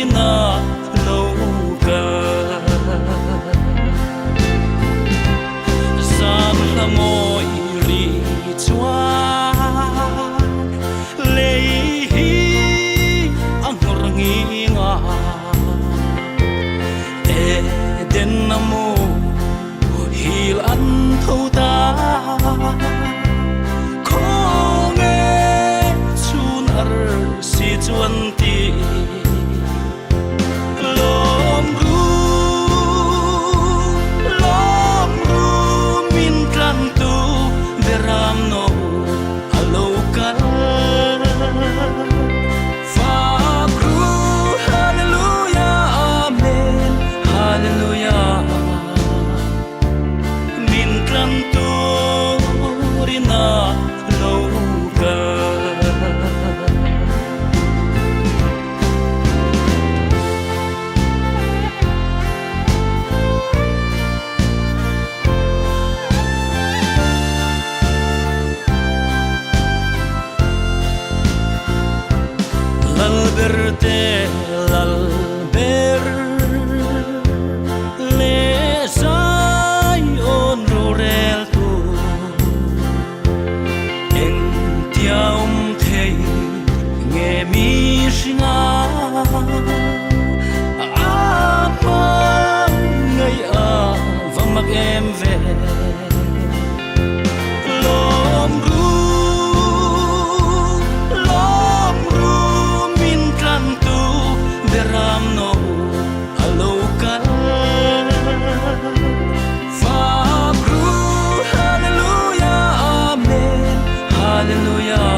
rina lo kal. Zan hla mawi ri chuan lei hi a nghawr nghing a, Eden a mu hil an tho ta. Khawnge chhun ar si chuan ti lawm ru, lawm ru min tlan tu beram no a lo kal. Fak ru Hallelujah Amen Hallelujah min tlan turin a lo kal. Lalber te Lalber leh Zion roreltu engtia awm thei nge mihringa a hmangaih a va mak em ve. Lawm ru, lawm ru min tlan tu beram no a lo kal. Fak ru, Hallelujah, Amen, Hallelujah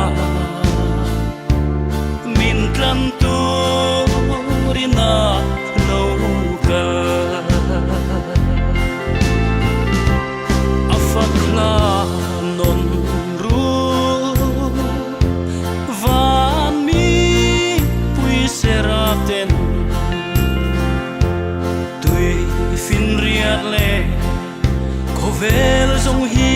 min tlan tu rina lo kal. A fak hla nawn ru van mi pui serap ten tui fin riat leh khawvel zawng hi.